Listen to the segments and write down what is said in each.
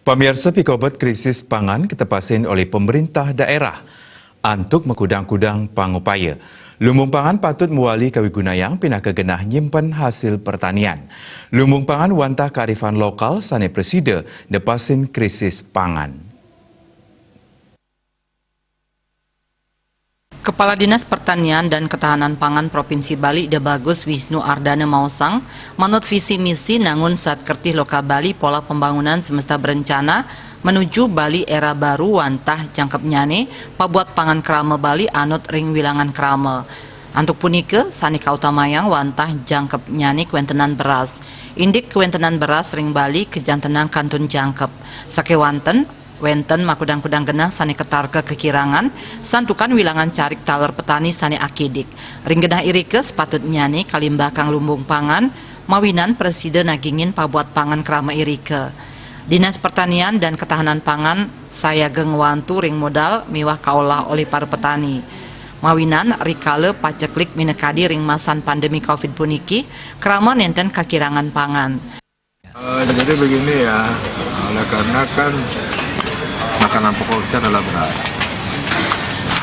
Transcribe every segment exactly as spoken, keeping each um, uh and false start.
Pamiarsa, pikobet krisis pangan ketepasin olih pemerintah daerah antuk makudang-kudang pangupaya. Lumbung pangan patut mawali kawigunayang pinaka genah nyimpen hasil pertanian. Lumbung pangan wantah kearifan lokal sane prasida nepasin krisis pangan. Kepala Dinas Pertanian dan Ketahanan Pangan Provinsi Bali, Ida Bagus Wisnu Ardana maosang, manut visi misi nangun Satkertih Loka Bali Pola Pembangunan Semesta Berencana menuju Bali Era Baru wantah jangkepnyane pabuat pangan krama Bali anut ring wilangan krama. Antuk punika, sane kautamayang wantah jangkepnyane kawentenan beras. Indik kawentenan beras ring Bali kajantenang kantun jangkep. Sakewanten, wenten makudang-kudang genah sane katarka kakirangan, santukan wilangan carik taler petani sane akidik. Ring genah irika, sapatutnyane kalimbakang lumbung pangan, mawinan prasida nagingin pabuat pangan krama irika. Dinas Pertanian dan Ketahanan Pangan sayaga ngwantu ring modal miwah kaolah olih para petani. Mawinan rikala paceklik minakadi ring masan pandemi covid puniki, krama nenten kakirangan pangan. Eh, jadi begini ya, oleh karena kan makanan pokok kita adalah beras.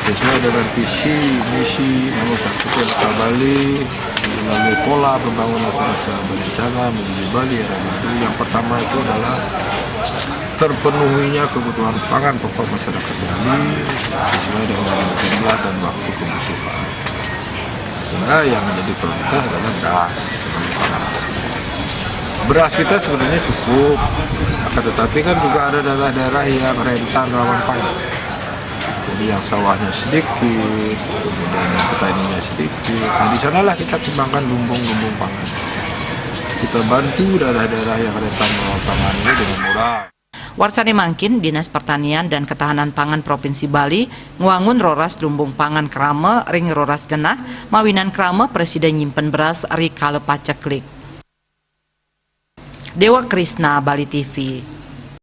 Sesuai dengan visi, misi nomor satu Kota Bali melalui pola pembangunan semesta berencana menuju Bali Era Baru. Yang pertama itu adalah terpenuhinya kebutuhan pangan pokok masyarakat Bali sesuai dengan jumlah dan waktu kebutuhan. Sehingga yang menjadi prioritas adalah beras. Beras kita sebenarnya cukup, akan tetapi kan juga ada daerah-daerah yang rentan rawan pangan. Jadi yang sawahnya sedikit, kemudian yang petaninya sedikit. Nah, di sanalah kita kembangkan lumbung-lumbung pangan. Kita bantu daerah-daerah yang rentan rawan pangan ini dengan murah. Warsa sane mangkin, Dinas Pertanian dan Ketahanan Pangan Provinsi Bali ngwangun roras lumbung pangan krama ring roras genah, mawinan krama prasida nyimpen beras rikala paceklik. Dewa Krisna, Bali T V.